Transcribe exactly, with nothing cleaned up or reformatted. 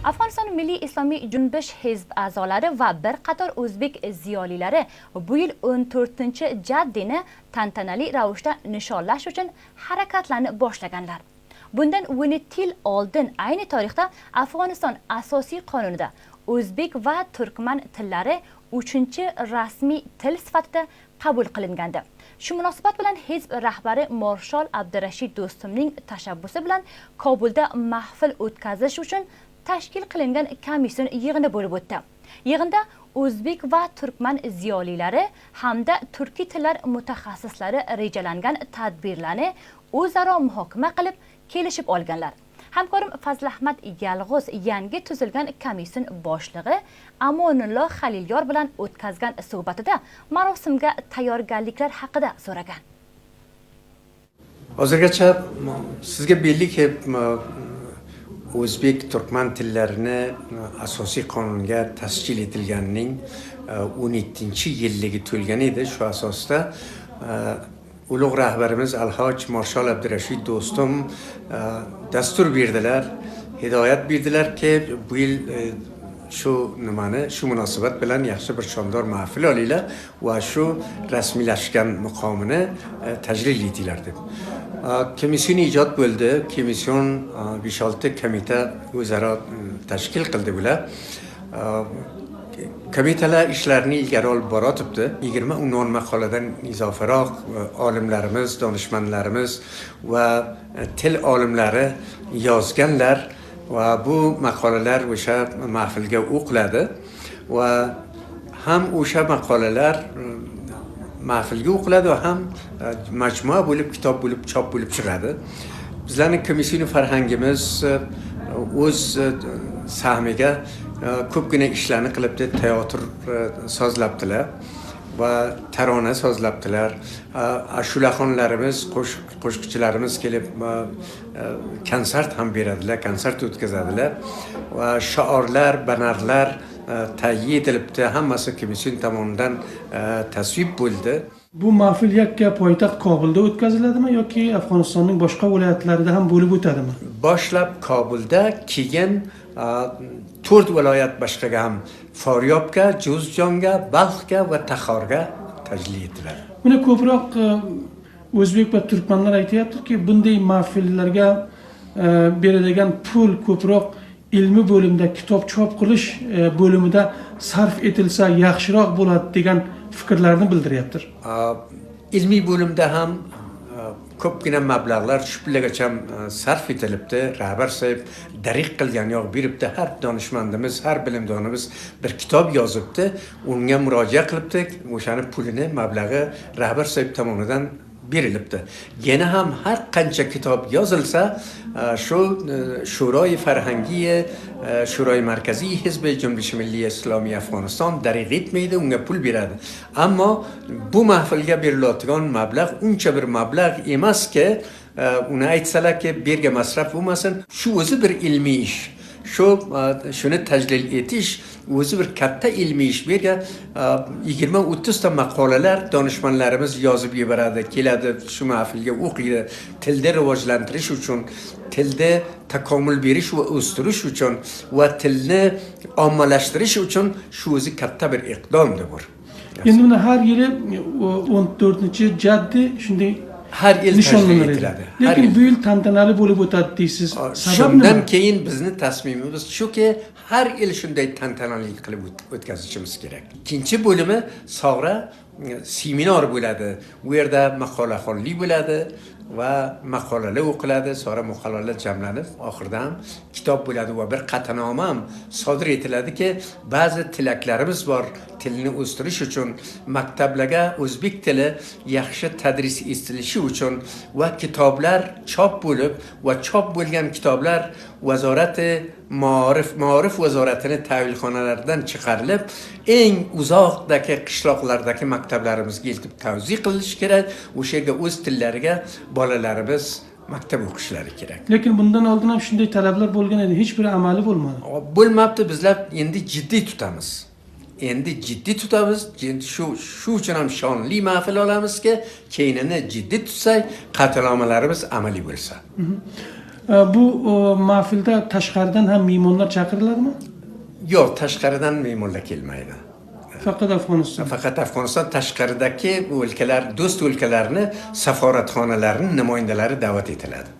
Afg'oniston Milliy Islomiy Junbish hizb a'zolari va bir qator o'zbek ziyolilari bu yil o'n to'rtinchi jaddini tantanali ravishda nishonlash uchun harakatlarni boshlaganlar. Bundan o'n yil oldin ayni tarixda Afg'oniston asosiy qonunida o'zbek va turkman tillari uchinchi rasmiy til sifatida qabul qilingandi. Shu munosabat bilan hizb rahbari Morshol Abdurashid Do'stumning tashabbusi bilan Kobulda mahfil o'tkazish uchun tashkil qilingan komission yig'ini bo'lib o'tdi. Yig'inda o'zbek va turkman ziyolilari hamda turkiy tillar mutaxassislari rejalangan tadbirlarni o'zaro muhokama qilib, kelishib olganlar. Hamkorim Fazlahmad Yalg'uz yangi tuzilgan komission boshlig'i Amonullo Halilyor bilan o'tkazgan suhbatida marosimga tayyorgarliklar haqida so'ragan. Hozirgacha sizga belliki, o'zbek, turkman tillarini asosiy qonunga tasjil etilganining o'n yettinchi yilligi to'lgan edi. Shu asosda ulug' rahbarimiz Alhoj Morshol Abdurashid Do'stum dastur berdilar, hidoyat berdilarki, bu yil shu nimani, shu munosabat bilan yaxshi bir shondor mahfil olinglar va shu rasmiylashgan muqomini tajlil etinglar deb. Komission ijod bo'ldi. Komission besh-olti komita o'zaro tashkil qildi bular. Komitalar ishlarini ilgari olib borotibdi. Yigirma unvon maqoladan izofaroq olimlarimiz, donishmandlarimiz va til olimlari yozganlar va bu maqolalar o'sha mahfilga o'qiladi va ham o'sha maqolalar mahfilga o'qiladi va ham majmua bo'lib, kitob bo'lib, chop bo'lib chiqadi. Bizlarni komission farhangimiz o'z sahmiga ko'pgina ishlarni qilibdi. Teatr sozlabdilar va tarona sozlabdilar. Ashulaxonlarimiz, qo'shiqchilarimiz kelib konsert ham beradilar, konsert o'tkazadilar. Va shiorlar, bannerlar tahya etilibdi, hammasi komission tomonidan tasvib bo'ldi. Bu mahfil yakka poytaxt Kobulda o'tkaziladimi yoki Afg'onistonning boshqa viloyatlarida ham bo'lib o'tadimi? Boshlab Kobulda, keyin to'rt viloyat boshqaga ham, Faryobga, Juzjonga, Balxga va Taxorga tajlil etiladi. Buni ko'proq o'zbek va turkmanlar aytyaptiki, bunday mahfillarga beradigan pul ko'proq ilmiy bo'limda, kitob chop qilish bo'limida sarf etilsa yaxshiroq bo'ladi degan fikrlarni bildiryaptir. Ilmiy bo'limda ham ko'pgina mablag'lar shu pillagacha sarf etilibdi. Rahbar soyib darig' qilgan yoq beribdi. Har donishmandimiz, har bilimdonimiz bir kitob yozibdi, unga murojaat qilibdi. O'shani pulini, mablag'i rahbar soyib tomonidan berilibdi. Yana ham har qancha kitob yozilsa, shu Shuroi Farhangiy, Shuroi Markaziy Hizbi Junbish Milliy Islomiy Afg'oniston darig' etmaydi, unga pul beradi. Ammo bu mahfilga beriladigan mablag' uncha bir mablag' emaski, uni aytsalarki, bu yerga masraf bo'lmasin, shu o'zi bir ilmiy ish. Shu shuni tajlil etish o'zi bir katta ilmiy ish. Bu yerga yigirma, o'ttizta maqolalar donishmandlarimiz yozib yuboradi, keladi, shu mahfilga o'qiydi, tilni rivojlantirish uchun, tilni takomil berish va o'stirish uchun va tilni ommalashtirish uchun shu o'zi katta bir iqdom deb. Endi buni har yili o'n to'rtinchi jaddi shunday har yil nishonlanadi. Lekin bu yil tantanali bo'lib o'tadi deysiz. Sabab nima? Shundan keyin bizni tasmimimiz shuki, har yil shunday tantanali qilib o'tkazishimiz kerak. Ikkinchi bo'limi so'ngra seminar bo'ladi. U yerda maqolaxonlik bo'ladi va maqolalar o'qiladi, so'ngra maqolalar jamlanib, oxirida ham kitob bo'ladi va bir qatnoma ham sodir etiladiki, ba'zi tilaklarimiz bor, tilni o'stirish uchun, maktablarga o'zbek tili yaxshi tadris etilishi uchun va kitoblar chop bo'lib va chop bo'lgan kitoblar vazorati maorif, maorif vazoratini tahvilxonalaridan chiqarilib, eng uzoqdagi qishloqlardagi maktablarimizga eltib tavzi qilinishi kerak. O'sha yerga o'z tillariga bolalarimiz maktab o'qishlari kerak. Lekin bundan oldin ham shunday talablar bo'lgan edi, hech biri amaliy bo'lmadi. Bo'lmabdi, bizlar endi jiddiy tutamiz. Endi jiddiy tutamiz. Shu shu uchun ham shonli mahfil olamizki, keynini jiddiy tutsak, qatnomalarimiz amaliy bo'lsa. E, bu, o, mahfilda tashqaridan ham miymonlar chaqiriladimi? Yo'q, tashqaridan miymonlar kelmaydi. Faqat Afg'oniston. Faqat Afg'oniston tashqaridagi bu o'lkalar, do'st o'lkalarni saforatxonalarini nimoyandalari da'vat etiladi.